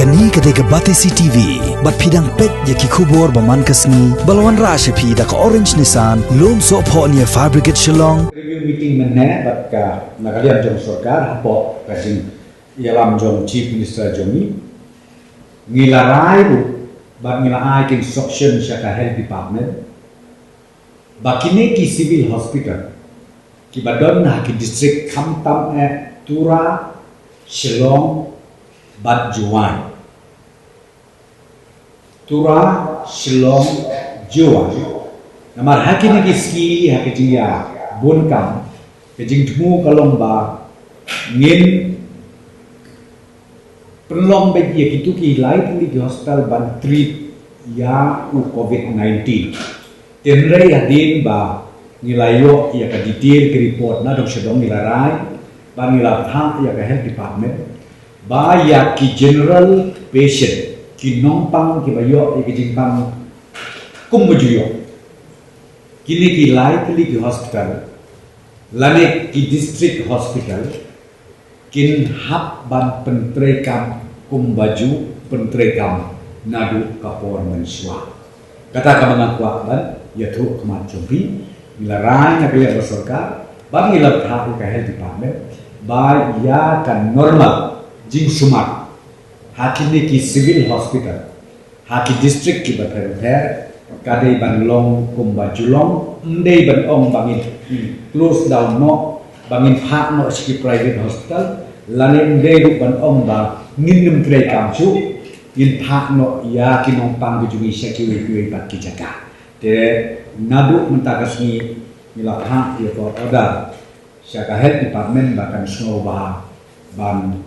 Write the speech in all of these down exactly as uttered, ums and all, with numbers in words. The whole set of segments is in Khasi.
Kane ka dei ka Batesi T V, bad phi dang peit ïa ki khubor ba man ka sngi, ba la wanrah sha phi da ka Orange Nissan, Lumsohphoh near Fire Brigade Shillong. Review meeting mynne bad ka na ka liang jong sorkar hapoh ka jingïalam jong Chief Minister jong ngi. Ngi la rai ruh bad ngi la ai ka instruction sha ka Health Department ba kine ki civil hospital kiba don ha ki district khamtam eh Tura, Shillong bad Jowai. Tura, Shillong, Jowai. Namar ha kine ki sngi ha ka jingïabun kam, ka jingthmu ka long ba ngin pynlong beit ïa kitu ki lai tylli ki hospital ban treat ïa u COVID nineteen. Hynrei hadien ba ngi la ïoh ïa ka detail ki report na dong sha dong, ngi la rai ba ngi la thah ïa ka Health Department ba ïa ki general patient, ki nongpang kiba ïoh ïa ki jingpang kumba ju ïoh, kine ki lai tylli ki hospital lane ki district hospital kin hap ban pyntreikam kumba ju pyntreikam naduh ka por mynshuwa. Kata kaba nga kwah ban ïathuh khmat jong phi, ngi la rai na ka liang ka sorkar bad ngi la thah ïa ka Health Department ba ïa ka normal jingsumar ha kine ki civil hospital ha ki district kiba pher pher ka dei ban long kumba ju long, ym dei ban ong ba ngin close down noh, ba ngin phah noh sha ki private hospital, lane ym dei ruh ban ong ba ngin nym treikam shuh, ngin phah noh ïa ki nongpang ki jong ngi sha kiwei kiwei pat ki jaka. Te naduh mynta ka sngi ngi la phah ïa ka order sha ka Health Department ba kan sngewbha ban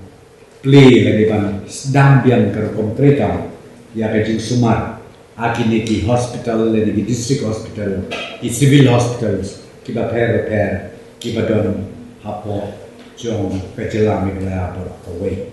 plie lane ban sdang biang ka rukom treikam ïa ka jingsumar ha kine ki hospital lane ki district hospital, ki civil hospitals kiba pher bapher kiba don hapoh jong ka jylla Meghalaya baroh kawei.